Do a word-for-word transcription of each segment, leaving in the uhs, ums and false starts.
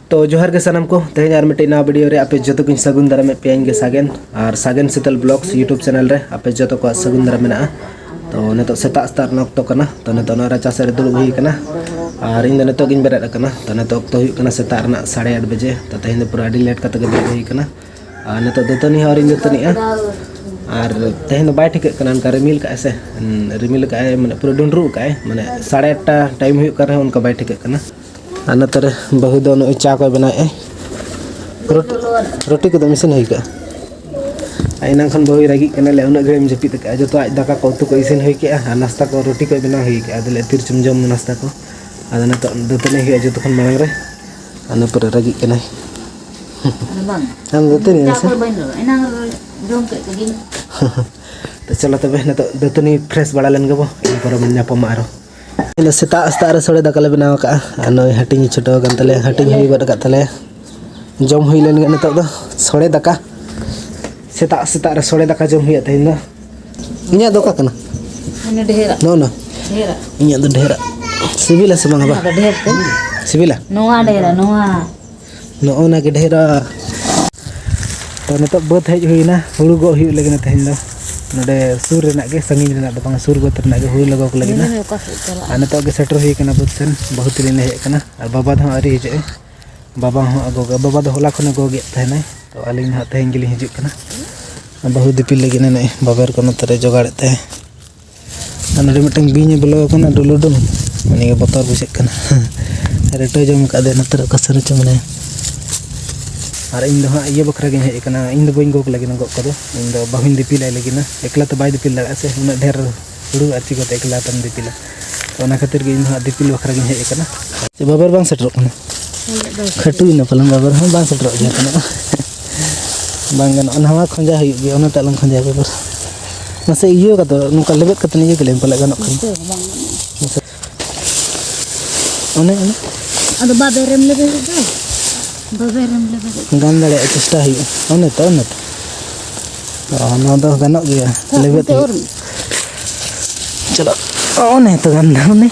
ᱛᱚ ᱡᱚᱦᱟᱨ ᱜᱮ ᱥᱟᱱᱟᱢ ᱠᱚ, ᱛᱮᱦᱮᱧ ᱟᱨ ᱢᱤᱫᱴᱮᱡ ᱱᱟᱣᱟ video ᱨᱮ ᱟᱯᱮ ᱡᱚᱛᱚ ᱠᱚᱧ ᱥᱟᱹᱜᱩᱱ ᱫᱟᱨᱟᱢᱮᱫ ᱯᱮᱭᱟ, ᱤᱧ ᱜᱮ ᱥᱟᱜᱮᱱ᱾ ᱟᱨ ᱥᱟᱜᱮᱱ ᱥᱤᱛᱟᱹᱞ vlogs YouTube channel ᱨᱮ ᱟᱯᱮ ᱡᱚᱛᱚ ᱠᱚᱣᱟᱜ ᱥᱟᱹᱜᱩᱱ ᱫᱟᱨᱟᱢ ᱢᱮᱱᱟᱜᱼᱟ᱾ ᱛᱚ ᱱᱤᱛᱚᱜ ᱥᱮᱛᱟᱜ ᱥᱮᱛᱟᱜ ᱨᱮᱱᱟᱜ ᱚᱠᱛᱚ ᱠᱟᱱᱟ᱾ ᱛᱚ ᱱᱤᱛᱚᱜ ᱱᱚᱣᱟ ᱨᱟᱪᱟ ᱥᱮᱫ ᱨᱮ ᱫᱩᱲᱩᱵ ᱦᱩᱭ ᱠᱟᱱᱟ᱾ ᱟᱨ ᱤᱧ ᱫᱚ ᱱᱤᱛᱚᱜ ᱜᱤᱧ ᱵᱮᱨᱮᱫ ᱟᱠᱟᱱᱟ᱾ ᱛᱚ ᱱᱤᱛᱚᱜ ᱚᱠᱛᱚ ᱦᱩᱭᱩᱜ ᱠᱟᱱᱟ ᱥᱮᱛᱟᱜ ᱨᱮᱱᱟᱜ ᱥᱟᱲᱮ ᱟᱴ ᱵᱟᱡᱮ᱾ ᱛᱚ ᱛᱮᱦᱮᱧ ᱫᱚ ᱯᱩᱨᱟᱹ ᱟᱹᱰᱤ late ᱠᱟᱛᱮ ᱜᱮ ᱵᱮᱨᱮᱫ ᱦᱩᱭ ᱠᱟᱱᱟ᱾ ᱟᱨ ᱱᱤᱛᱚᱜ ᱫᱟᱹᱛᱟᱹᱱᱤ ᱦᱚᱸ ᱟᱹᱣᱨᱤᱧ ᱫᱟᱹᱛᱟᱹᱱᱤᱜᱼᱟ᱾ ᱟᱨ ᱛᱮᱦᱮᱧ ᱫᱚ ᱵᱟᱭ ᱴᱷᱤᱠᱟᱹᱜ ᱠᱟᱱᱟ, ᱚᱱᱠᱟ ᱨᱤᱢᱤᱞ ᱠᱟᱜᱼᱟᱭ ᱥᱮ, ᱨᱤᱢᱤᱞ ᱠᱟᱜᱼᱟᱭ, ᱢᱟᱱᱮ ᱯᱩᱨᱟᱹ ᱰᱩᱸᱰᱨᱩᱜ ᱠᱟᱜᱼᱟᱭ, ᱢᱟᱱᱮ ᱥᱟᱲᱮ ᱟᱴᱴᱟ time ᱦᱩᱭᱩᱜ ᱠᱟᱱ ᱨᱮᱦᱚᱸ ᱚᱱᱠᱟ ᱵᱟᱭ ᱴᱷᱤᱠᱟᱹᱜ ᱠᱟᱱᱟ᱾ ᱟᱨ ᱱᱚᱛᱮ ᱨᱮ ᱵᱟᱹᱦᱩ ᱫᱚ ᱱᱚᱜᱼᱚᱭ ᱪᱟ ᱠᱚᱭ ᱵᱮᱱᱟᱣᱮᱫᱼᱟᱭ᱾ ᱨᱩᱴ-, ᱨᱩᱴᱤ ᱠᱚᱫᱚ ᱤᱥᱤᱱ ᱦᱩᱭ ᱠᱟᱜᱼᱟ? ᱟᱨ ᱮᱱᱟᱝ ᱠᱷᱚᱱ ᱵᱟᱹᱦᱩᱭ ᱨᱟᱹᱜᱤᱜ ᱠᱟᱱᱟ, ᱞᱟᱹᱭᱟ ᱩᱱᱟᱹᱜ ᱜᱷᱟᱹᱲᱤᱡ ᱮᱢ ᱡᱟᱹᱯᱤᱫ ᱟᱠᱟᱫᱼᱟ, ᱡᱚᱛᱚᱣᱟᱜ ᱫᱟᱠᱟ ᱠᱚ ᱩᱛᱩ ᱠᱚ ᱤᱥᱤᱱ ᱦᱩᱭ ᱠᱮᱜᱼᱟ ᱟᱨ ᱱᱟᱥᱛᱟ ᱠᱚ ᱨᱩᱴᱤ ᱠᱚᱭ ᱵᱮᱱᱟᱣ ᱦᱩᱭ ᱠᱟᱜᱼᱟ᱾ ᱟᱫᱚ ᱞᱟᱹᱭᱟ ᱛᱤᱨᱮᱪᱚᱢ ᱡᱚᱢ ᱱᱟᱥᱛᱟ ᱠᱚ? ᱟᱫᱚ ᱱᱤᱛᱚᱜ ᱫᱟᱹᱛᱟᱹᱱᱤ ᱦᱩᱭᱩᱜᱼᱟ ᱡᱚᱛᱚ ᱠᱷᱚᱱ ᱢᱟᱲᱟᱝ ᱨᱮ᱾ ᱟᱨ ᱤᱱᱟᱹ ᱯᱚᱨᱮ ᱨᱟᱹᱜᱤᱜ ᱠᱟᱱᱟᱭ᱾ ᱟᱫᱚ ᱵᱟᱝ᱾ ᱟᱢ ᱫᱟᱹᱛᱟᱹᱱᱤ ᱪᱟ ᱮᱱᱟ ᱥᱮ? ᱠᱚ ᱵᱟᱹᱧ ᱞᱚᱞᱚ, ᱮᱱᱟᱝ ᱨᱮ ᱡᱚᱢ ᱠᱮᱫ ᱛᱮᱜᱤᱧ᱾ ᱛᱚ ᱪᱚᱞᱚ ᱛᱚᱵᱮ ᱱᱤᱛᱚᱜ ᱫᱟᱹᱛᱟᱹᱱᱤ fresh ᱵᱟᱲᱟ ᱞᱮᱱ ᱜᱮᱵᱚ, ᱤᱱᱟᱹ ᱯᱚᱨᱮ ᱵᱚᱱ ᱧᱟᱯᱟᱢᱟ ᱟᱨᱚ᱾ ᱥᱮᱛᱟᱜ ᱥᱮᱛᱟᱜ ᱨᱮ ᱥᱚᱲᱮ ᱫᱟᱠᱟ ᱞᱮ ᱵᱮᱱᱟᱣ ᱟᱠᱟᱫᱼᱟ᱾ ᱟᱨ ᱱᱚᱜᱼᱚᱭ ᱦᱟᱹᱴᱤᱧ ᱮ ᱪᱷᱩᱴᱟᱹᱣ ᱟᱠᱟᱱ ᱛᱟᱞᱮᱭᱟ, ᱦᱟᱹᱴᱤᱧ ᱦᱩᱭ ᱜᱚᱫ ᱟᱠᱟᱫ ᱛᱟᱞᱮᱭᱟ᱾ ᱡᱚᱢ ᱦᱩᱭ ᱞᱮᱱ ᱜᱮ ᱱᱤᱛᱚᱜ ᱫᱚ ᱥᱚᱲᱮ ᱫᱟᱠᱟ᱾ ᱥᱮᱛᱟᱜ ᱥᱮᱛᱟᱜ ᱨᱮ ᱥᱚᱲᱮ ᱫᱟᱠᱟ ᱡᱚᱢ ᱦᱩᱭᱩᱜᱼᱟ ᱛᱮᱦᱮᱧ ᱫᱚ᱾ ᱤᱧᱟᱹᱜ ᱫᱚ ᱚᱠᱟ ᱠᱟᱱᱟ? ᱢᱟᱱᱮ ᱰᱷᱮᱨᱟᱜ᱾ ᱱᱚᱜᱼᱚ ᱱᱟ᱾ ᱰᱷᱮᱨᱟᱜ᱾ ᱤᱧᱟᱹᱜ ᱫᱚ ᱰᱷᱮᱨᱟ᱾ ᱥᱤᱵᱤᱞᱟ ᱥᱮ ᱵᱟᱝᱟ ᱵᱟ? ᱚᱱᱟ ᱫᱚ ᱰᱷᱮᱨ ᱛᱮ᱾ ᱥᱤᱵᱤᱞᱟ? ᱱᱚᱣᱟ ᱰᱷᱮᱨᱟ, ᱱᱚᱣᱟ᱾ ᱱᱚᱜᱼᱚ ᱱᱟ ᱜᱮ ᱰᱷᱮᱨᱟ᱾ ᱛᱚ ᱱᱤᱛᱚᱜ ᱵᱟᱹᱫᱽ ᱦᱮᱡ ᱦᱩᱭᱱᱟ, ᱦᱩᱲᱩ ᱜᱚᱜ ᱦᱩᱭᱩᱜ ᱞᱟᱹᱜᱤᱫ ᱛᱮᱦᱮᱧ ᱫᱚ᱾ ᱱᱚᱰᱮ ᱥᱩᱨ ᱨᱮᱱᱟᱜ ᱜᱮ, ᱥᱟᱺᱜᱤᱧ ᱨᱮᱱᱟᱜ ᱫᱚ ᱵᱟᱝ, ᱥᱩᱨ ᱵᱟᱹᱫᱽ ᱨᱮᱱᱟᱜ ᱜᱮ ᱦᱩᱲᱩ ᱞᱮ ᱜᱚᱜ ᱞᱟᱹᱜᱤᱫ᱾ ᱧᱮᱞ ᱢᱮ ᱚᱠᱟ ᱥᱮᱫ ᱪᱟᱞᱟᱜ᱾ ᱟᱨ ᱱᱤᱛᱚᱜ ᱜᱮ ᱥᱮᱴᱮᱨ ᱦᱩᱭ ᱠᱟᱱᱟ ᱵᱟᱹᱫᱽ ᱥᱮᱱ, ᱵᱟᱹᱦᱩ ᱛᱟᱹᱞᱤᱧ ᱞᱮ ᱦᱮᱡ ᱠᱟᱱᱟ᱾ ᱟᱨ ᱵᱟᱵᱟ ᱫᱚ ᱦᱟᱸᱜ ᱟᱹᱣᱨᱤ ᱦᱤᱡᱩᱜᱼᱟᱭ᱾ ᱵᱟᱵᱟ ᱦᱚᱸ ᱟᱹᱜᱩ ᱠᱟᱜᱼᱟ᱾ ᱵᱟᱵᱟ ᱫᱚ ᱦᱚᱞᱟ ᱠᱷᱚᱱᱮ ᱜᱚᱜᱮᱫ ᱛᱟᱦᱮᱱᱟᱭ᱾ ᱛᱚ ᱟᱹᱞᱤᱧ ᱫᱚ ᱦᱟᱸᱜ ᱛᱮᱦᱮᱧ ᱜᱮᱞᱤᱧ ᱦᱤᱡᱩᱜ ᱠᱟᱱᱟ᱾ ᱵᱟᱹᱦᱩ ᱫᱤᱯᱤᱞ ᱞᱟᱹᱜᱤᱫ ᱱᱚᱜᱼᱚᱭ ᱵᱟᱵᱮᱨ ᱠᱚ ᱱᱚᱛᱮ ᱨᱮ ᱡᱚᱜᱟᱲᱮᱫ ᱛᱟᱭ᱾ ᱟᱨ ᱱᱚᱰᱮ ᱢᱤᱫᱴᱟᱝ ᱵᱤᱧ ᱮ ᱵᱚᱞᱚ ᱟᱠᱟᱱᱟ, ᱰᱩᱞᱩᱰᱩᱝ᱾ ᱩᱱᱤ ᱜᱮ ᱵᱚᱛᱚᱨ ᱵᱩᱡᱷᱟᱹᱜ ᱠᱟᱱᱟ᱾ ᱨᱮᱴᱚᱭ ᱡᱚᱢ ᱟᱠᱟᱫ ᱫᱮᱭᱟ, ᱱᱚᱛᱮ ᱨᱮ ᱚᱠᱟ ᱥᱮᱫ ᱨᱮᱪᱚ ᱢᱮᱱᱟᱭᱟ᱾ ᱟᱨ ᱤᱧ ᱫᱚ ᱦᱟᱸᱜ ᱤᱭᱟᱹ ᱵᱟᱠᱷᱨᱟ ᱜᱤᱧ ᱦᱮᱡ ᱟᱠᱟᱱᱟ, ᱤᱧ ᱫᱚ ᱵᱟᱹᱧ ᱜᱚᱜ ᱞᱟᱹᱜᱤᱫ ᱜᱚᱜ ᱠᱚᱫᱚ, ᱤᱧ ᱫᱚ ᱵᱟᱹᱦᱩᱧ ᱫᱤᱯᱤᱞᱟᱭ ᱞᱟᱹᱜᱤᱫ᱾ ᱮᱠᱞᱟ ᱛᱮ ᱵᱟᱭ ᱫᱤᱯᱤᱞ ᱫᱟᱲᱮᱭᱟᱜᱼᱟ ᱥᱮ, ᱩᱱᱟᱹᱜ ᱰᱷᱮᱨ ᱦᱩᱲᱩ ᱟᱨ ᱪᱤᱠᱟᱹᱛᱮ ᱮᱠᱞᱟ ᱛᱮᱢ ᱫᱤᱯᱤᱞᱟ? ᱛᱚ ᱚᱱᱟ ᱠᱷᱟᱹᱛᱤᱨ ᱜᱮ ᱤᱧ ᱫᱚ ᱦᱟᱸᱜ ᱫᱤᱯᱤᱞ ᱵᱟᱠᱷᱨᱟ ᱜᱤᱧ ᱦᱮᱡ ᱟᱠᱟᱱᱟ᱾ ᱪᱮᱫ ᱵᱟᱵᱮᱨ ᱵᱟᱝ ᱥᱮᱴᱮᱨᱚᱜ ᱠᱟᱱᱟ? ᱠᱷᱟᱹᱴᱩᱭᱮᱱᱟ ᱯᱟᱞᱮᱱ, ᱵᱟᱵᱮᱨ ᱦᱚᱸ ᱵᱟᱝ ᱥᱮᱴᱮᱨᱚᱜ ᱜᱮᱭᱟ ᱛᱤᱱᱟᱹᱜ᱾ ᱵᱟᱝ ᱜᱟᱱᱚᱜᱼᱟ, ᱱᱟᱣᱟ ᱠᱷᱚᱸᱡᱟ ᱦᱩᱭᱩᱜ ᱜᱮᱭᱟ, ᱚᱱᱟᱴᱟᱜ ᱞᱟᱝ ᱠᱷᱚᱸᱡᱟᱭᱟ ᱵᱟᱵᱮᱨ᱾ ᱢᱟᱥᱮ ᱤᱭᱟᱹ ᱠᱟᱛᱮ, ᱱᱚᱝᱠᱟ ᱞᱮᱵᱮᱫ ᱠᱟᱛᱮ ᱤᱭᱟᱹ ᱠᱮᱞᱮᱢ ᱯᱟᱞᱮ ᱜᱟᱱᱚᱜ ᱠᱷᱟᱱ᱾ ᱱᱤᱛᱚᱜ ᱦᱚᱸ ᱵᱟᱝ ᱜᱟᱱᱚᱜᱼᱟ᱾ ᱢᱟᱥᱮ᱾ ᱚᱱᱮ, ᱚᱱᱮ᱾ ᱟᱫᱚ ᱵᱟᱵᱮᱨᱮᱢ ᱞᱮᱵᱮᱫ ᱫᱚ, ᱵᱟᱵᱮᱨᱮᱢ ᱞᱮᱵᱮᱫ᱾ ᱜᱟᱱ ᱫᱟᱲᱮᱭᱟᱜᱼᱟ, ᱪᱮᱥᱴᱟ ᱦᱩᱭᱩᱜᱼᱟ᱾ ᱚᱱᱮ ᱛᱚ, ᱚᱱᱮ ᱛᱚ᱾ ᱚ, ᱱᱚᱣᱟ ᱫᱚ ᱜᱟᱱᱚᱜ ᱜᱮᱭᱟ, ᱞᱮᱵᱮᱫ ᱦᱩᱭᱩᱜ᱾ ᱪᱟᱞᱟᱜ᱾ ᱚ, ᱚᱱᱮ ᱛᱚ ᱜᱟᱱ ᱫᱟ ᱩᱱᱤ᱾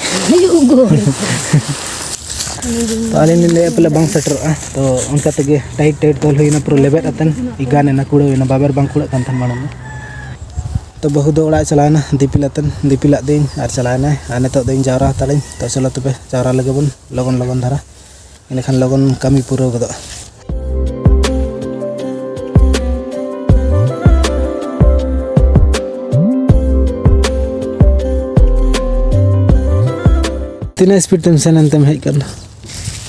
ᱛᱚ, ᱟᱹᱞᱤᱧ ᱞᱤᱧ ᱞᱟᱹᱭᱮᱫ ᱯᱟᱞᱮ ᱵᱟᱝ ᱥᱮᱴᱮᱨᱚᱜᱼᱟ, ᱛᱚ ᱚᱱᱠᱟ ᱛᱮᱜᱮ ᱴᱟᱭᱤᱴ ᱴᱟᱭᱤᱴ ᱛᱚᱞ ᱦᱩᱭᱱᱟ, ᱯᱩᱨᱟᱹ ᱞᱮᱵᱮᱫ ᱟᱛᱮᱱ ᱜᱟᱱ ᱮᱱᱟ, ᱠᱩᱲᱟᱹᱣ ᱮᱱᱟ, ᱵᱟᱵᱮᱨ ᱵᱟᱝ ᱠᱩᱲᱟᱹᱜ ᱠᱟᱱ ᱛᱟᱦᱮᱱ ᱢᱟᱲᱟᱝ ᱫᱚ᱾ ᱛᱚ, ᱵᱟᱹᱦᱩ ᱫᱚ ᱚᱲᱟᱜ ᱮ ᱪᱟᱞᱟᱣ ᱮᱱᱟ, ᱫᱤᱯᱤᱞ ᱟᱛᱮᱱ, ᱫᱤᱯᱤᱞᱟᱜ ᱫᱤᱧ ᱟᱨ ᱪᱟᱞᱟᱣ ᱮᱱᱟᱭ, ᱟᱨ ᱱᱤᱛᱚᱜ ᱫᱚᱧ ᱡᱟᱣᱨᱟ ᱦᱟᱛᱟᱲᱟᱹᱧ᱾ ᱛᱚ, ᱪᱚᱞᱚ ᱛᱚᱵᱮ, ᱡᱟᱣᱨᱟ ᱞᱮᱜᱮ ᱵᱚᱱ ᱞᱚᱜᱚᱱ ᱞᱚᱜᱚᱱ ᱫᱷᱟᱨᱟ, ᱤᱱᱟᱹᱠᱷᱟᱱ ᱞᱚᱜᱚᱱ ᱠᱟᱹᱢᱤ ᱯᱩᱨᱟᱹᱣ ᱜᱚᱫᱚᱜᱼᱟ᱾ ᱛᱤᱱᱟᱹᱜ ᱥᱯᱤᱰ ᱛᱮᱢ ᱥᱮᱱ ᱮᱱ ᱛᱮᱢ ᱦᱮᱡ ᱠᱟᱱ ᱫᱚ?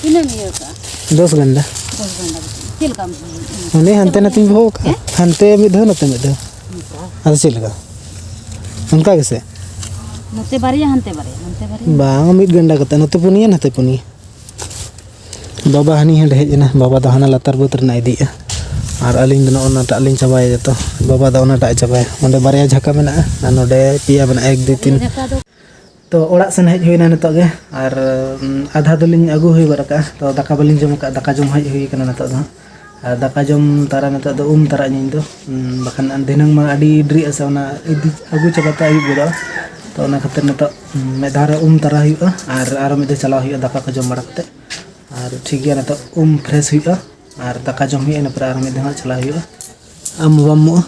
ᱛᱤᱱᱟᱹᱜ ᱮᱢ ᱤᱭᱟᱹ ᱠᱟᱜᱼᱟ? ᱫᱚᱥ ᱜᱟᱱᱰᱟ᱾ ᱫᱚᱥ ᱜᱟᱱᱰᱟ ᱠᱟᱛᱮ᱾ ᱪᱮᱫ ᱞᱮᱠᱟᱢ? ᱚᱱᱮ ᱦᱟᱱᱛᱮ ᱱᱟᱛᱮᱧ ᱵᱚᱦᱚᱜ ᱠᱟᱜᱼᱟ᱾ ᱦᱮᱸ? ᱦᱟᱱᱛᱮ ᱢᱤᱫ ᱫᱷᱟᱣ, ᱱᱚᱛᱮ ᱢᱤᱫ ᱫᱷᱟᱣ᱾ ᱚᱱᱠᱟ᱾ ᱟᱫᱚ ᱪᱮᱫ ᱞᱮᱠᱟ? ᱚᱱᱠᱟ ᱜᱮᱥᱮ? ᱱᱚᱛᱮ ᱵᱟᱨᱭᱟ, ᱦᱟᱱᱛᱮ ᱵᱟᱨᱭᱟ, ᱦᱟᱱᱛᱮ ᱵᱟᱨᱭᱟ᱾ ᱵᱟᱝ, ᱢᱤᱫ ᱜᱟᱱᱰᱟ ᱠᱟᱛᱮ, ᱱᱚᱛᱮ ᱯᱩᱱᱭᱟᱹ, ᱱᱚᱛᱮ ᱯᱩᱱᱭᱟᱹ᱾ ᱵᱟᱵᱟ ᱦᱟᱹᱱᱤ ᱦᱟᱸᱰᱮ ᱦᱮᱡ ᱮᱱᱟ, ᱵᱟᱵᱟ ᱫᱚ ᱦᱟᱱᱟ ᱞᱟᱛᱟᱨ ᱵᱟᱹᱫᱽ ᱨᱮᱱᱟᱜ ᱤᱫᱤᱭᱮᱫᱼᱟ, ᱟᱨ ᱟᱹᱞᱤᱧ ᱫᱚ ᱱᱚᱜᱼᱚ ᱱᱟᱴᱟᱜ ᱞᱤᱧ ᱪᱟᱵᱟᱭᱟ ᱡᱚᱛᱚ᱾ ᱵᱟᱵᱟ ᱫᱚ ᱚᱱᱟᱴᱟᱜ ᱮ ᱪᱟᱵᱟᱭᱟ᱾ ᱚᱸᱰᱮ ᱵᱟᱨᱭᱟ ᱡᱷᱟᱠᱟ ᱢᱮᱱᱟᱜᱼᱟ, ᱟᱨ ᱱᱚᱰᱮ ᱯᱮᱭᱟ ᱢᱮᱱᱟᱜᱼᱟ, ᱮᱠ, ᱫᱩᱭ, ᱛᱤᱱ᱾ ᱛᱚ, ᱚᱲᱟᱜ ᱥᱮᱱ ᱦᱮᱡ ᱦᱩᱭᱱᱟ ᱱᱤᱛᱚᱜ ᱜᱮ, ᱟᱨ, ᱩᱢ, ᱟᱫᱷᱟ ᱫᱚᱞᱤᱧ ᱟᱹᱜᱩ ᱦᱩᱭ ᱜᱚᱫ ᱟᱠᱟᱫᱼᱟ᱾ ᱛᱚ, ᱫᱟᱠᱟ ᱵᱟᱹᱞᱤᱧ ᱡᱚᱢ ᱟᱠᱟᱫᱼᱟ, ᱫᱟᱠᱟ ᱡᱚᱢ ᱦᱮᱡ ᱦᱩᱭ ᱟᱠᱟᱱᱟ ᱱᱤᱛᱚᱜ ᱫᱚ ᱦᱟᱸᱜ᱾ ᱟᱨ ᱫᱟᱠᱟ ᱡᱚᱢ ᱛᱟᱨᱟ ᱱᱤᱛᱚᱜ ᱫᱚ ᱩᱢ ᱛᱟᱨᱟᱜ ᱟᱹᱧ ᱤᱧ ᱫᱚ, ᱩᱢ, ᱵᱟᱠᱷᱟᱱ ᱫᱷᱤᱱᱟᱹᱝ ᱢᱟ ᱟᱹᱰᱤ ᱰᱮᱨᱤᱜᱼᱟ ᱥᱮ, ᱚᱱᱟ ᱤᱫᱤ ᱟᱹᱜᱩ ᱪᱟᱵᱟ ᱛᱮ ᱟᱹᱭᱩᱵ ᱜᱚᱫᱚᱜᱼᱟ᱾ ᱛᱚ, ᱚᱱᱟ ᱠᱷᱟᱹᱛᱤᱨ ᱱᱤᱛᱚᱜ, ᱩᱢ, ᱢᱤᱫ ᱫᱷᱟᱣ ᱨᱮ ᱩᱢ ᱛᱟᱨᱟ ᱦᱩᱭᱩᱜᱼᱟ, ᱟᱨ ᱟᱨᱚ ᱢᱤᱫ ᱫᱷᱟᱣ ᱪᱟᱞᱟᱣ ᱦᱩᱭᱩᱜᱼᱟ ᱫᱟᱠᱟ ᱠᱚ ᱡᱚᱢ ᱵᱟᱲᱟ ᱠᱟᱛᱮ᱾ ᱟᱨ ᱴᱷᱤᱠ ᱜᱮᱭᱟ, ᱱᱤᱛᱚᱜ ᱩᱢ ᱯᱷᱨᱮᱥ ᱦᱩᱭᱩᱜᱼᱟ, ᱟᱨ ᱫᱟᱠᱟ ᱡᱚᱢ ᱦᱩᱭᱩᱜᱼᱟ, ᱤᱱᱟᱹ ᱯᱚᱨᱮ ᱟᱨᱚ ᱢᱤᱫ ᱫᱷᱟᱣ ᱦᱟᱸᱜ ᱪᱟᱞᱟᱣ ᱦᱩᱭᱩᱜᱼᱟ᱾ ᱟᱢ ᱵᱟᱢ ᱩᱢᱩᱜᱼᱟ?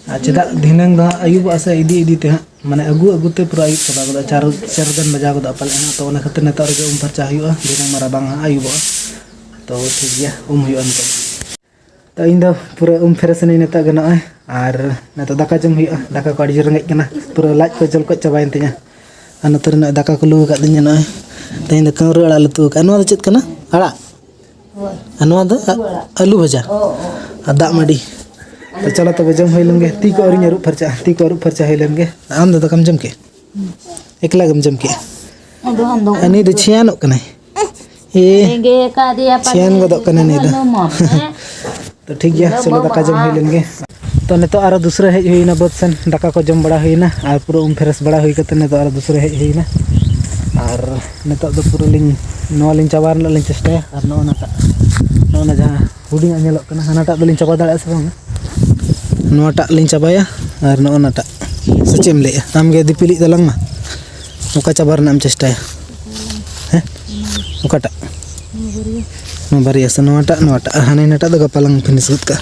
ᱟᱨ ᱪᱮᱫᱟᱜ ᱫᱷᱤᱱᱟᱹᱝ ᱫᱚ ᱦᱟᱸᱜ ᱟᱹᱭᱩᱵᱚᱜᱼᱟ ᱥᱮ, ᱤᱫᱤ ᱤᱫᱤ ᱛᱮ ᱦᱟᱸᱜ, ᱢᱟᱱᱮ, ᱟᱹᱜᱩ ᱟᱹᱜᱩ ᱛᱮ ᱯᱩᱨᱟᱹ ᱟᱹᱭᱩᱵ ᱪᱟᱵᱟ ᱜᱚᱫᱚᱜᱼᱟ, ᱪᱟᱨ, ᱪᱟᱨ ᱜᱟᱱ ᱵᱟᱡᱟᱣ ᱜᱚᱫᱚᱜᱼᱟ ᱯᱟᱞᱮ ᱦᱟᱸᱜ᱾ ᱛᱚ, ᱚᱱᱟ ᱠᱷᱟᱹᱛᱤᱨ ᱱᱤᱛᱚᱜ ᱨᱮᱜᱮ ᱩᱢ ᱯᱷᱟᱨᱪᱟ ᱦᱩᱭᱩᱜᱼᱟ, ᱫᱷᱤᱱᱟᱹᱝ ᱢᱟ ᱨᱟᱵᱟᱝ ᱦᱟᱸᱜ ᱟᱹᱭᱩᱵᱚᱜᱼᱟ᱾ ᱛᱚ, ᱴᱷᱤᱠ ᱜᱮᱭᱟ, ᱩᱢ ᱦᱩᱭᱩᱜᱼᱟ ᱱᱤᱛᱚᱜ᱾ ᱛᱚ, ᱤᱧ ᱫᱚ ᱯᱩᱨᱟᱹ ᱩᱢ ᱯᱷᱨᱮᱥ ᱮᱱᱟᱹᱧ ᱱᱤᱛᱚᱜ ᱜᱮ ᱱᱚᱜᱼᱚᱭ, ᱟᱨ ᱱᱤᱛᱚᱜ ᱫᱟᱠᱟ ᱡᱚᱢ ᱦᱩᱭᱩᱜᱼᱟ᱾ ᱫᱟᱠᱟ ᱠᱚ ᱟᱹᱰᱤ ᱡᱳᱨ ᱨᱮᱸᱜᱮᱡ ᱠᱟᱱᱟ, ᱯᱩᱨᱟᱹ ᱞᱟᱡ ᱠᱚ ᱡᱚᱞᱠᱚᱡ ᱪᱟᱵᱟᱭᱮᱱ ᱛᱤᱧᱟ᱾ ᱟᱨ ᱱᱚᱛᱮ ᱨᱮ ᱱᱚᱜᱼᱚᱭ ᱫᱟᱠᱟ ᱠᱚ ᱞᱩ ᱟᱠᱟᱫ ᱛᱤᱧᱟ ᱱᱚᱜᱼᱚᱭ᱾ ᱛᱮᱦᱮᱧ ᱫᱚ ᱠᱟᱹᱣᱨᱟᱹ ᱟᱲᱟᱜ ᱞᱮ ᱩᱛᱩ ᱟᱠᱟᱫᱼᱟ᱾ ᱱᱚᱣᱟ ᱫᱚ ᱪᱮᱫ ᱠᱟᱱᱟ? ᱟᱲᱟᱜ? ᱟᱨ ᱱᱚᱣᱟ ᱫᱚ ᱟ-, ᱟᱹᱞᱩ ᱵᱷᱟᱡᱟ ᱟᱨ ᱫᱟᱜ ᱢᱟᱹᱰᱤ᱾ ᱛᱚ ᱪᱚᱞᱚ ᱛᱚᱵᱮ ᱡᱚᱢ ᱦᱩᱭ ᱞᱮᱱ ᱜᱮ, ᱛᱤ ᱠᱚ ᱟᱹᱣᱨᱤᱧ ᱟᱹᱨᱩᱵ ᱯᱷᱟᱨᱪᱟᱜᱼᱟ, ᱛᱤ ᱠᱚ ᱟᱹᱨᱩᱵ ᱯᱷᱟᱨᱪᱟ ᱦᱩᱭ ᱞᱮᱱ ᱜᱮ᱾ ᱟᱢ ᱫᱚ ᱫᱟᱠᱟᱢ ᱡᱚᱢ ᱠᱮᱫ? ᱮᱠᱞᱟ ᱜᱮᱢ ᱡᱚᱢ ᱠᱮᱫ? ᱟᱫᱚ ᱟᱢ ᱫᱚ ᱩᱱᱤ ᱫᱚ ᱪᱷᱤᱭᱟᱱᱚᱜ ᱠᱟᱱᱟᱭ᱾ ᱮ, ᱨᱮᱸᱜᱮᱡ ᱟᱠᱟᱫᱮᱭᱟ ᱯᱟᱞᱮ᱾ ᱪᱷᱤᱭᱟᱱ ᱜᱚᱫᱚᱜ ᱠᱟᱱᱟ ᱱᱩᱭ ᱫᱚ᱾ ᱟᱞᱚᱢ ᱢᱟᱢ, ᱦᱮᱸ? ᱛᱚ ᱴᱷᱤᱠ ᱜᱮᱭᱟ, ᱟᱞᱚᱢ ᱪᱚᱞᱚ ᱫᱟᱠᱟ ᱡᱚᱢ ᱢᱟᱢᱟ᱾ ᱦᱩᱭ ᱞᱮᱱ ᱜᱮ᱾ ᱛᱚ ᱱᱤᱛᱚᱜ ᱟᱨᱚ ᱫᱩᱥᱨᱟᱹ ᱦᱮᱡ ᱦᱩᱭᱱᱟ ᱵᱟᱹᱫᱽ ᱥᱮᱱ, ᱫᱟᱠᱟ ᱠᱚ ᱡᱚᱢ ᱵᱟᱲᱟ ᱦᱩᱭᱱᱟ ᱟᱨ ᱯᱩᱨᱟᱹ ᱩᱢ ᱯᱷᱨᱮᱥ ᱵᱟᱲᱟ ᱦᱩᱭ ᱠᱟᱛᱮ ᱱᱤᱛᱚᱜ ᱟᱨᱚ ᱫᱩᱥᱨᱟᱹ ᱦᱮᱡ ᱦᱩᱭᱱᱟ᱾ ᱟᱨ ᱱᱤᱛᱚᱜ ᱫᱚ ᱯᱩᱨᱟᱹ ᱞᱤᱧ, ᱱᱚᱣᱟ ᱞᱤᱧ ᱪᱟᱵᱟ ᱨᱮᱱᱟᱜ ᱞᱤᱧ ᱪᱮᱥᱴᱟᱭᱟ᱾ ᱟᱨ ᱱᱚᱜᱼᱚ ᱱᱟᱴᱟᱜ, ᱱᱚᱜᱼᱚ ᱱᱟ ᱡᱟᱦᱟᱸ ᱦᱩᱰᱤᱧᱟᱜ ᱧᱮᱞᱚᱜ ᱠᱟᱱᱟ, ᱦᱟᱱᱟᱴᱟᱜ ᱫᱚᱞᱤᱧ ᱪᱟᱵᱟ ᱫᱟᱲᱮᱭᱟᱜᱼᱟ ᱥᱮ ᱵᱟᱝᱟ? ᱱᱚᱣᱟᱴᱟᱜ ᱞᱤᱧ ᱪᱟᱵᱟᱭᱟ, ᱟᱨ ᱱᱚᱜᱼᱚ ᱱᱟᱴᱟᱜ᱾ ᱥᱮ ᱪᱮᱫ ᱮᱢ ᱞᱟᱹᱭᱮᱫᱼᱟ? ᱟᱢᱜᱮ ᱫᱤᱯᱤᱞᱤᱡ ᱫᱟᱞᱟᱝ ᱢᱟ᱾ ᱚᱠᱟ ᱪᱟᱵᱟ ᱨᱮᱱᱟᱜ ᱮᱢ ᱪᱮᱥᱴᱟᱭᱟ? ᱦᱮᱸ? ᱚᱠᱟᱴᱟᱜ? ᱱᱚᱣᱟ ᱵᱟᱨᱭᱟ ᱥᱮ ᱱᱚᱣᱟᱴᱟᱜ, ᱱᱚᱣᱟᱴᱟᱜ? ᱟᱨ ᱦᱟᱱᱮ ᱦᱟᱱᱟᱴᱟᱜ ᱫᱚ ᱜᱟᱯᱟ ᱞᱟᱝ ᱯᱷᱤᱱᱤᱥ ᱜᱚᱫ ᱠᱟᱜᱼᱟ᱾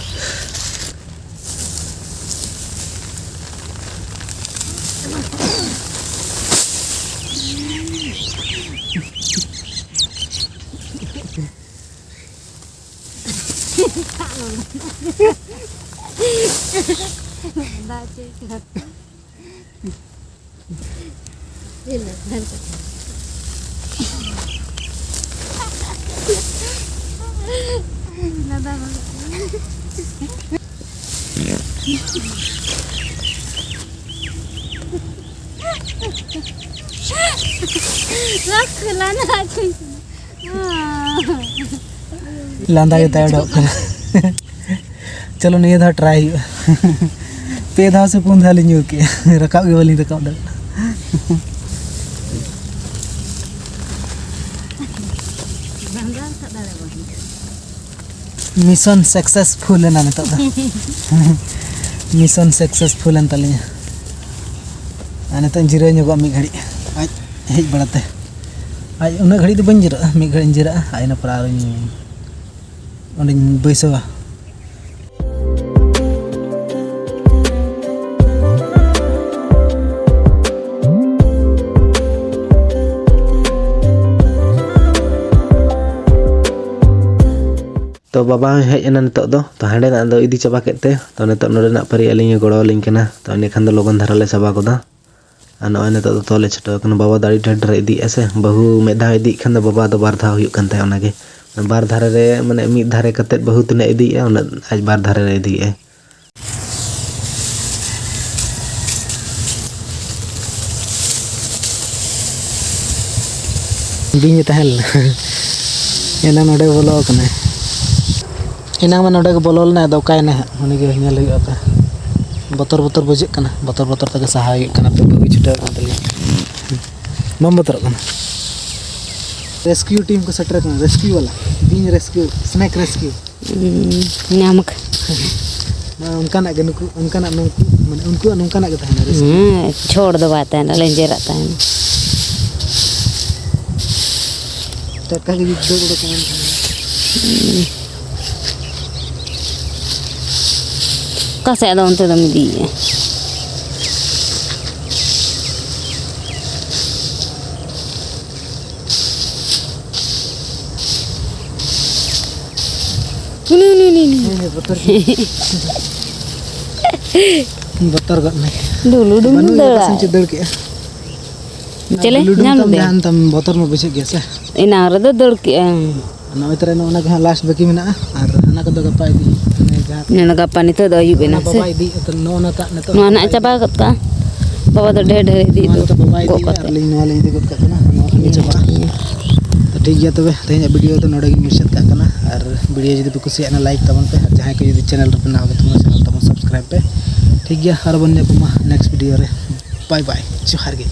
ᱞᱟᱸᱫᱟ ᱜᱮ ᱛᱟᱭ ᱚᱰᱚᱠ ᱠᱟᱱᱟ᱾ ᱪᱚᱞᱚ, ᱱᱤᱭᱟᱹ ᱫᱷᱟᱣ ᱴᱨᱟᱭ ᱦᱩᱭᱩᱜᱼᱟ᱾ ᱯᱮ ᱫᱷᱟᱣ ᱥᱮ ᱯᱩᱱ ᱫᱷᱟᱣ ᱞᱤᱧ ᱧᱩ ᱠᱮᱜᱼᱟ, ᱨᱟᱠᱟᱵ ᱜᱮ ᱵᱟᱹᱞᱤᱧ ᱨᱟᱠᱟᱵ ᱫᱟᱲᱮᱭᱟᱜᱼᱟ᱾ ᱢᱤᱥᱚᱱ ᱥᱟᱠᱥᱮᱥᱯᱷᱩᱞ ᱮᱱᱟ ᱱᱤᱛᱚᱜ ᱫᱚ᱾ ᱢᱤᱥᱚᱱ ᱥᱟᱠᱥᱮᱥᱯᱷᱩᱞ ᱮᱱ ᱛᱟᱹᱞᱤᱧᱟ᱾ ᱟᱨ ᱱᱤᱛᱚᱜ ᱤᱧ ᱡᱤᱨᱟᱹᱣ ᱧᱚᱜᱚᱜᱼᱟ ᱢᱤᱫ ᱜᱷᱟᱹᱲᱤᱡ, ᱟᱡ ᱦᱮᱡ ᱵᱟᱲᱟᱛᱮ᱾ ᱟᱡ ᱩᱱᱟᱹᱜ ᱜᱷᱟᱹᱲᱤᱡ ᱫᱚ ᱵᱟᱹᱧ ᱡᱤᱨᱟᱹᱜᱼᱟ, ᱢᱤᱫ ᱜᱷᱟᱹᱲᱤᱡ ᱤᱧ ᱡᱤᱨᱟᱹᱜᱼᱟ, ᱟᱨ ᱤᱱᱟᱹ ᱯᱚᱨᱮ ᱟᱨᱚᱧ ᱚᱸᱰᱮᱧ ᱵᱟᱹᱭᱥᱟᱹᱣᱟ᱾ ᱛᱚ ᱵᱟᱵᱟ ᱦᱚᱸᱭ ᱦᱮᱡ ᱮᱱᱟ ᱱᱤᱛᱚᱜ ᱫᱚ᱾ ᱛᱚ ᱦᱟᱸᱰᱮᱱᱟᱜ ᱫᱚ ᱤᱫᱤ ᱪᱟᱵᱟ ᱠᱮᱫ ᱛᱮ, ᱛᱚ ᱱᱤᱛᱚᱜ ᱱᱚᱰᱮᱱᱟᱜ ᱯᱟᱹᱨᱤ ᱟᱹᱞᱤᱧᱮ ᱜᱚᱲᱚ ᱟᱹᱞᱤᱧ ᱠᱟᱱᱟ᱾ ᱛᱚ ᱤᱱᱟᱹᱠᱷᱟᱱ ᱫᱚ ᱞᱚᱜᱚᱱ ᱫᱷᱟᱨᱟ ᱞᱮ ᱪᱟᱵᱟ ᱜᱚᱫᱟ᱾ ᱟᱨ ᱱᱚᱜᱼᱚᱭ ᱱᱤᱛᱚᱜ ᱫᱚ ᱛᱚᱞᱮ ᱪᱷᱩᱴᱟᱹᱣ ᱠᱟᱱᱟ᱾ ᱵᱟᱵᱟ ᱫᱚ ᱟᱹᱰᱤ ᱰᱷᱮᱨ ᱰᱷᱮᱨ ᱤᱫᱤᱭᱮᱫᱼᱟ ᱥᱮ, ᱵᱟᱹᱦᱩ ᱢᱤᱫ ᱫᱷᱟᱣ ᱤᱫᱤᱭᱮᱫ ᱠᱷᱟᱱ ᱫᱚ ᱵᱟᱵᱟ ᱫᱚ ᱵᱟᱨ ᱫᱷᱟᱣ ᱦᱩᱭᱩᱜ ᱠᱟᱱ ᱛᱟᱭᱟ ᱚᱱᱟᱜᱮ᱾ ᱵᱟᱨ ᱫᱷᱟᱨᱮ ᱨᱮ, ᱢᱟᱱᱮ ᱢᱤᱫ ᱫᱷᱟᱨᱮ ᱠᱟᱛᱮᱫ ᱵᱟᱹᱦᱩ ᱛᱤᱱᱟᱹᱜ ᱤᱫᱤᱭᱮᱫᱼᱟ, ᱩᱱᱟᱹᱜ ᱟᱡ ᱵᱟᱨ ᱫᱷᱟᱨᱮ ᱨᱮ ᱤᱫᱤᱭᱮᱫᱼᱟᱭ᱾ ᱵᱤᱧ ᱮ ᱛᱟᱦᱮᱸ ᱞᱮᱱᱟ᱾ ᱮᱱᱟᱝ ᱱᱚᱰᱮ ᱵᱚᱞᱚ ᱟᱠᱟᱱᱟᱭ᱾ ᱮᱱᱟᱝ ᱢᱟ ᱱᱚᱰᱮ ᱜᱮ ᱵᱚᱞᱚ ᱞᱮᱱᱟᱭ, ᱟᱫᱚ ᱚᱠᱟᱭᱮᱱᱟᱭ ᱦᱟᱸᱜ? ᱩᱱᱤ ᱜᱮ ᱧᱮᱞ ᱦᱩᱭᱩᱜᱼᱟ ᱚᱠᱟ᱾ ᱵᱚᱛᱚᱨ ᱵᱚᱛᱚᱨ ᱵᱩᱡᱷᱟᱹᱜ ᱠᱟᱱᱟ, ᱵᱚᱛᱚᱨ ᱵᱚᱛᱚᱨ ᱛᱮᱜᱮ ᱥᱟᱦᱟ ᱦᱩᱭᱩᱜ ᱠᱟᱱᱟ᱾ ᱯᱮ ᱵᱟᱹᱦᱩᱭ ᱪᱷᱩᱴᱟᱹᱣ ᱟᱠᱟᱱ ᱛᱟᱹᱞᱤᱧᱟ᱾ ᱵᱟᱢ ᱵᱚᱛᱚᱨᱚᱜ ᱠᱟᱱᱟ? ᱨᱮᱥᱠᱤᱭᱩ ᱴᱤᱢ ᱠᱚ ᱥᱮᱴᱮᱨ ᱠᱟᱱᱟ, ᱨᱮᱥᱠᱤᱭᱩ ᱵᱟᱞᱟ, ᱵᱤᱧ ᱨᱮᱥᱠᱤᱭᱩ, ᱥᱱᱮᱠ ᱨᱮᱥᱠᱤᱭᱩ᱾ ᱦᱩᱸ, ᱧᱟᱢ ᱠᱟᱜ᱾ ᱢᱟ ᱚᱱᱠᱟᱱᱟᱜ ᱜᱮ ᱱᱩᱠᱩ, ᱚᱱᱠᱟᱱᱟᱜ ᱱᱩᱠᱩ, ᱢᱟᱱᱮ ᱩᱱᱠᱩᱣᱟᱜ ᱱᱚᱝᱠᱟᱱᱟᱜ ᱜᱮ ᱛᱟᱦᱮᱱᱟ ᱨᱮᱥᱠᱤᱭᱩ᱾ ᱦᱮᱸ, ᱪᱷᱚᱲ ᱫᱚ ᱵᱟᱭ ᱛᱟᱦᱮᱱᱟ, ᱞᱮᱸᱡᱮᱨᱟᱜ ᱛᱟᱦᱮᱱᱟ᱾ ᱴᱟᱴᱠᱟ ᱜᱮ ᱫᱟᱹᱲ ᱩᱰᱩᱠ ᱮᱱ ᱠᱷᱟᱱ᱾ ᱦᱩᱸ᱾ ᱚᱠᱟ ᱥᱮᱫ ᱟᱫᱚ ᱚᱱᱛᱮ ᱫᱚᱢ ᱤᱫᱤᱭᱮᱫᱼᱟ? ᱩᱱᱤ, ᱩᱱᱤ, ᱩᱱᱤ, ᱩᱱᱤ᱾ ᱦᱮᱸ, ᱦᱮᱸ, ᱵᱚᱛᱚᱨ ᱜᱮ᱾ ᱵᱚᱛᱚᱨ ᱜᱚᱫ ᱱᱟᱭ᱾ ᱰᱩᱞᱩ ᱰᱩᱞᱩ ᱵᱟᱹᱱᱩᱜ ᱮᱭᱟ, ᱫᱟᱹᱲᱟᱭ᱾ ᱚᱠᱟ ᱥᱮᱱ ᱪᱚ ᱫᱟᱹᱲ ᱠᱮᱜᱼᱟ᱾ ᱪᱮᱞᱮ? ᱟᱨ ᱞᱩᱰᱩ ᱧᱟᱢ ᱛᱟᱢ ᱞᱮᱫᱮᱭᱟ? ᱡᱟᱦᱟᱱ ᱛᱟᱢ ᱵᱚᱛᱚᱨ ᱢᱟ ᱵᱩᱡᱷᱟᱹᱜ ᱜᱮᱭᱟ ᱥᱮ᱾ ᱮᱱᱟᱝ ᱨᱮᱫᱚ ᱫᱟᱹᱲ ᱠᱮᱜᱼᱟ᱾ ᱱᱚᱜᱼᱚᱭ ᱛᱚᱨᱟ ᱱᱚᱜᱼᱚ ᱱᱟ ᱜᱮ ᱦᱟᱸᱜ ᱞᱟᱥᱴ ᱵᱟᱹᱠᱤ ᱢᱮᱱᱟᱜᱼᱟ, ᱟᱨ ᱦᱟᱱᱟ ᱠᱚᱫᱚ ᱜᱟᱯᱟ ᱤᱫᱤ, ᱢᱟᱱᱮ ᱡᱟᱦᱟᱸ ᱱᱚᱣᱟ ᱜᱟᱯᱟ ᱱᱤᱛᱚᱜ ᱫᱚ ᱟᱹᱭᱩᱵ ᱱᱚᱜᱼᱚ ᱮᱱᱟ ᱱᱟ ᱥᱮ? ᱵᱟᱵᱟ ᱤᱫᱤ, ᱱᱚᱜᱼᱚ ᱱᱟᱴᱟᱜ ᱱᱤᱛᱚᱜ ᱱᱚᱣᱟ ᱵᱟᱵᱟ ᱱᱟᱜ ᱪᱟᱵᱟ ᱤᱫᱤ᱾ ᱜᱚᱫ ᱠᱟᱜᱼᱟ᱾ ᱵᱟᱵᱟ ᱫᱚ ᱰᱷᱮᱨ ᱰᱷᱮᱨ ᱤᱫᱤ ᱱᱚᱣᱟ ᱫᱚ ᱱᱤᱛᱚᱜ ᱵᱟᱵᱟ ᱜᱚᱜ ᱤᱫᱤᱭᱮᱫᱼᱟ, ᱠᱟᱛᱮ᱾ ᱟᱨ ᱟᱹᱞᱤᱧ ᱱᱚᱣᱟ ᱞᱤᱧ ᱤᱫᱤ ᱜᱚᱫ ᱠᱟᱜ ᱠᱟᱱᱟ, ᱱᱚᱣᱟ ᱠᱷᱟᱱ ᱜᱮ ᱪᱟᱵᱟᱜᱼᱟ᱾ ᱦᱮᱸ᱾ ᱛᱚ ᱴᱷᱤᱠ ᱜᱮᱭᱟ ᱛᱚᱵᱮ, ᱛᱮᱦᱮᱧᱟᱜ ᱵᱷᱤᱰᱤᱭᱳ ᱫᱚ ᱱᱚᱰᱮ ᱜᱮᱧ ᱢᱩᱪᱟᱹᱫ ᱠᱟᱜ ᱠᱟᱱᱟ, ᱟᱨ ᱵᱷᱤᱰᱤᱭᱳ ᱡᱩᱫᱤ ᱯᱮ ᱠᱩᱥᱤᱭᱟᱜᱼᱟ, ᱞᱟᱭᱤᱠ ᱛᱟᱵᱚᱱ ᱯᱮ, ᱟᱨ ᱡᱟᱦᱟᱸᱭ ᱠᱚ ᱡᱩᱫᱤ ᱪᱮᱱᱮᱞ ᱨᱮᱯᱮ ᱱᱟᱣᱟ ᱜᱮ ᱛᱟᱵᱚᱱᱟ, ᱪᱮᱱᱮᱞ ᱛᱟᱵᱚᱱ ᱥᱟᱵᱥᱠᱨᱟᱭᱤᱵᱽ ᱯᱮ᱾ ᱴᱷᱤᱠ ᱜᱮᱭᱟ, ᱟᱨ ᱵᱚᱱ ᱧᱟᱯᱟᱢᱟ ᱱᱮᱠᱥᱴ ᱵᱷᱤᱰᱤᱭᱳ ᱨᱮ᱾ ᱵᱟᱭ ᱵᱟᱭ, ᱡᱚᱦᱟᱨ ᱜᱮ᱾